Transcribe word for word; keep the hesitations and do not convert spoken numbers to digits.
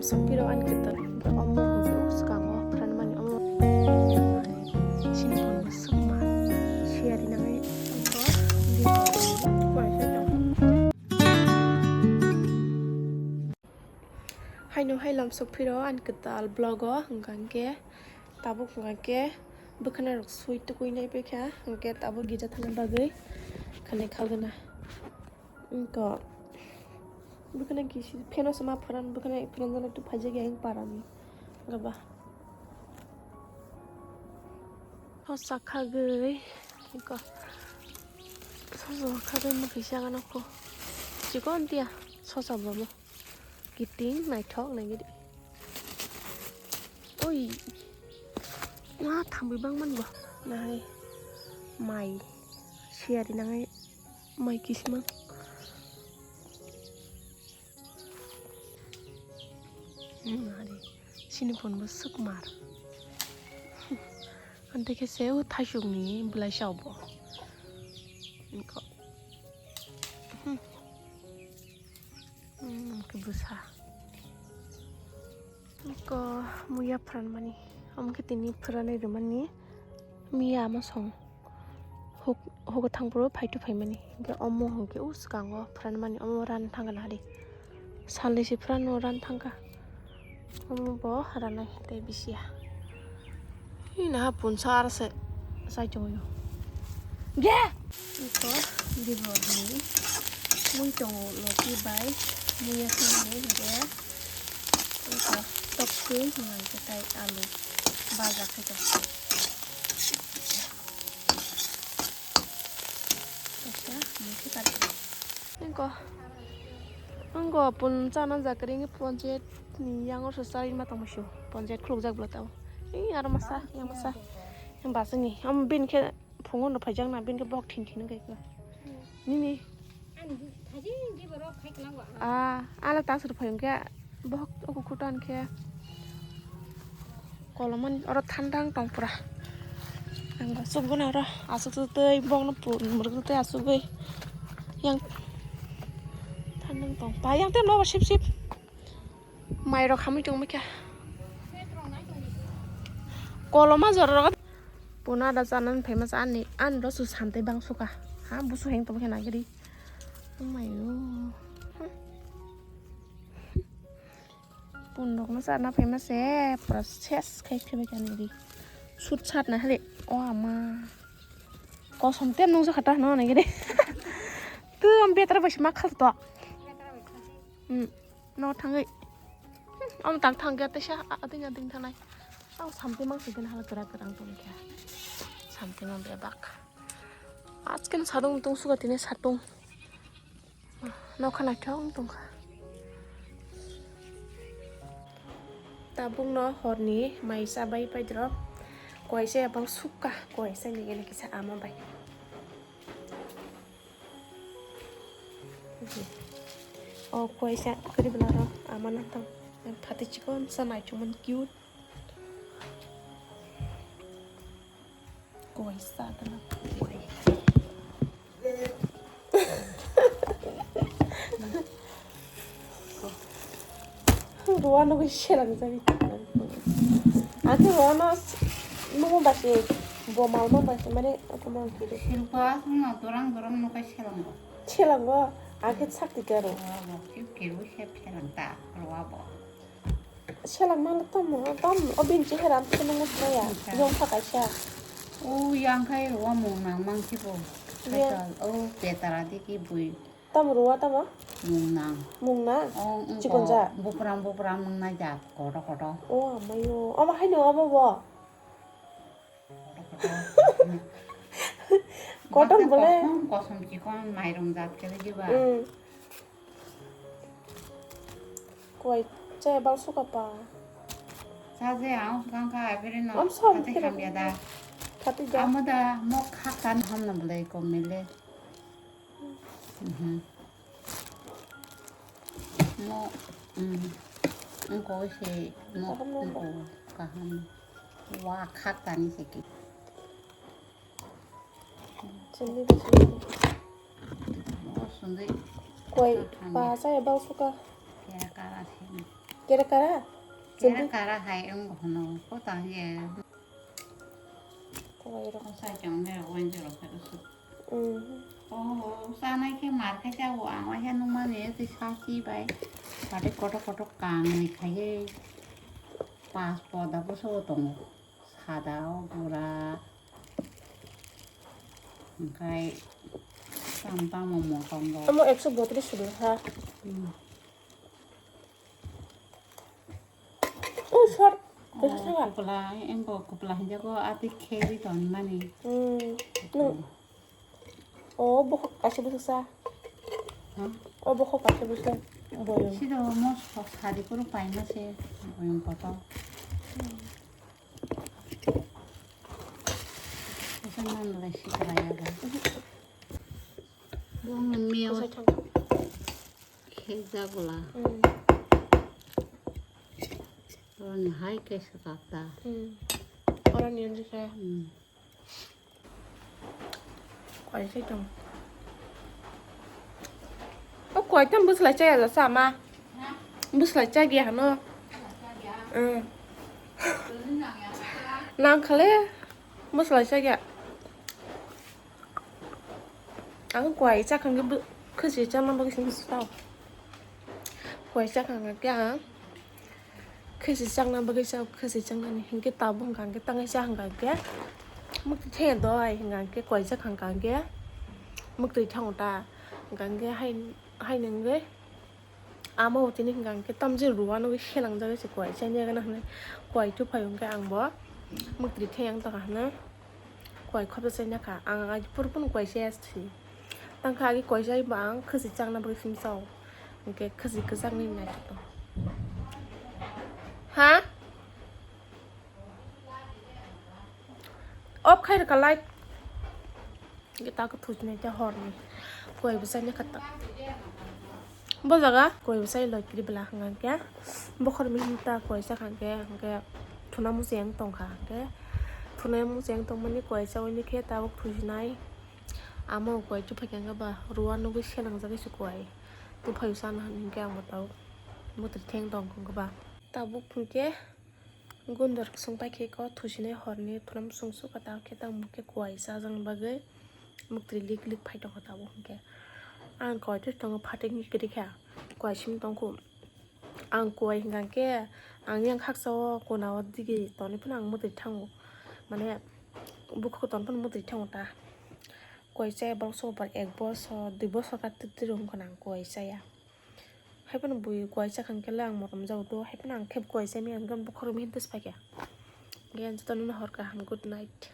Sopiro ani kwtal omo hwnkhe o swkango pran mani omo sini phone bo swkma share rinani. Haino hai lamsok phiro ani kwtal vlog o hwnkha hwnkhe tabuk hwnkha hwnkhe bwkhana rok sui tukui nai paikha hwnkhe tabuk gija thangna bagwi khwnwi khalgana. Wngkha bwkhana kisi pheno se ma phoran bwkhana phoran jani tu phaijak yang parani gaba. Sosa khagwi wngkha sosa khagwi ma kisa gana ko chikon tia sosa bomo. Kiting naithok naigidi. Oi. Wa thangwi bangman bo. Nahai mai siyari nangai mai kisima. Nahari sini phone bo swkmar. Ante khe se o thaisukni bwlai sao bo. Wngkha. Hmm. Hmm, khe bwsa. Ko muya phranmani. Omo khe tini phranwi rwmani. Miya ama song. Huk, huk thangphuru phaitu phaimani. Hwnkhe omo hwnkhe o swkango phranmani. Omo ran thangkha nahari. Salnwi se phrano ran thangkha. Omo bo ranai tei bisiya. Ina punsa arse sai chongo. Ge! Iko diborni mui tongo loti bai muya thangni ge. Iko tokti hwnka hwnkhe tai alu baja khe tong. Kaisa mui khe kari. Iko. Ang go pun chana jakri ngi ponjet ni yang or sosai ma tong musu ponjet khuluk jak bla tao. Ni aro masa yang masa yang basa ni am bin khe phungo no phajak na bin khe bok thin thin khe ko. Ni ni. Ah, ala ta sur phayung khe bok oku khutan khe. Kolomani oro thandang tong pura. Ang asuk gana oro asuk tei bokno pun muruk tei asugwi yang thandang tong pa yang tei nogo sip sip mai rok hamwi tong kha. Koloma jora rok puna da chanan famous ani ani ro su samtei bang suka ha busu heng tong khe nagiri. Mayo. Pun rok no charna phaima se pura ses khai phaibai kha nini sut sat na hali o ama kosom tem nung jakha ta no nai gede tu am betra bai ma khal to. Hmm, no thangwi am tang thang ya tesa ading ading thanai. Au samte mang se den hala kera kera tong kya samte mang bebak. Ajken sadung tung suka tine satung. Nokha naithok wng tongkha. Tabukno horni mai chabai paidrop. Kuaisa ebang sukha, kuaisa ni gini kisa ama bai. O kuaisa kwrwi bwlarok ama nang tong. Phati chikon sa naichomon cute. Kuaisa kana. Ruwa nugui selang jani. Aku ruwa no numo basi bo mal ma basi mane aku mau kiri. Silpa asung no dorang dorang nukai selang bo. Selang bo aku sakti karo. Ruwa bo kiri kiri se selang ta ruwa bo. Selak mano tamo, tam o bini chehera ang phano nukmaya. Yang pha kaisa. O yang khai o mung nang mang khibo. Iya. Kaisa o petara diki bui. Tamo ruwa tamo? Mung nang. Mung nang? O, chikon ja? Buprang buprang nang nai ja, koto koto. O amayo. Ama haino ama bo? Koton bole. Kosom, kosom chikon mairung jat khe diba. Hmm. Kuai chai bal suka pa. Chaje ang kang ka abiri no. Am som khati kira. Hamya da. Khati da. Amo da mo khak tan ham na bole ko mele. Mhm. Mo, mm, engko se, mo, engko kaham. Wa khak tani se ki. Sundui, sundui. Mo sundui. Koi, pa sa ya bau suka. Ya kara se. Kera kara? Kera kara hai wng hono, ko tang ye. Kowai rok. Ko sai chong de, wen jero khe su. Mm. Oh, sanai khe mar khe cha o, ang waisa nung mani, tei sasi bai. Pate koto koto kang ni khai ye. Pas poda bo so tongo. Sada o gura. Hingkhai tam tamo motom rok. Amo ekso botris suri ha. Hmm. Oh, short. Oh, bwswk saga. Kwpla, embo kwpla hinjago, ati kheri ton mani. Hmm. Nung. Oh, bokhok kaisa bwswk sa. Ha? Oh, bokhok kaisa bwswk. Boyong. Sido mo so sari kuru paima se boyong kotor. Asa nang lai sikra ya ba. Bo nang miya. Asa thang. Khejak bwla. Hmm. Oroni hai khe swkak ta. Hmm. Oroni wngkha. Hmm. Kwai se tong. O kwai tam bwslai chaya da sa ma. Bwslai chaya hano. Hmm. Nang khale bwslai chaya. Ang kwai chakhang khe bw-, khwsi chana bagwi simi tao. Kwai chakhang khe ang khwsi chakna bagwi chao, khwsi chaknani hinkhe tabuk hwnkha khe tangai cha hwnkha khe muktwi thaya doi hwnkha khe kwai chakhang khe muktwi thango ta hwnkha khe hai, hai nungwi. Amo tini hwnkha hwnkhe tamjil rwano khe selangjagwi se kwai chani agana hwnwi kwai tubuphaio hwnkhe ang bo muktwi thayang tongkha hwnwi kwai khopsa chai nakha. Ang agi phuru phano kwai chaya si. Tangkha agi kwai chai ba ang khwsi chakna bagwi simi chao. Hwnkhe khwsi kwchakni naithotok. Ha? Off khai rwkha light. Hwnkhe ta khe thujinai tei horni kwai bwsai ni kha ta. Bo jaga kwai bwsai loi kiri bwla hwnkha hwnkhe bokhorni hinta kwai chakha hwnkhe, hwnkhe thuna muchung tongkha hwnkhe thuna muchung tongmani kwai chaui ni khe tabuk thujinai. Amo kwai tubuphaikha hwnkhe ba rua nugui selangjagui se kwai tubuphaio chana hwn hwnkhe ang bo tabuk muktwi theng tongkha hwnkhe ba tabuk hwnkhe. Gundor swng pai khe ko thusinai horni thulam swng sukha ta khe tamo khe kwai chajakna bagwi muktwi lik lik phai tongkha tabuk hwnkhe. Ang kwai twi tongo phatik ni kwrwi kha kwai simi tongkhu. Ang kwai hwnkha khe ang yang khaksa o kona o digi tonwi phano ang muktwi thango mane bukhuk ton phano muktwi thango ta. Kwai chaya borok sokbar ek bosor dui bosor ka twtwi rw wngkha na ang kwai chaya. Haiphano bui kwai chakhang khe le ang motom jago do, haiphano ang khe kwai chami ang khe bokhorok hintas paikha. Hwnkhe ang jotono hor kaham, good night.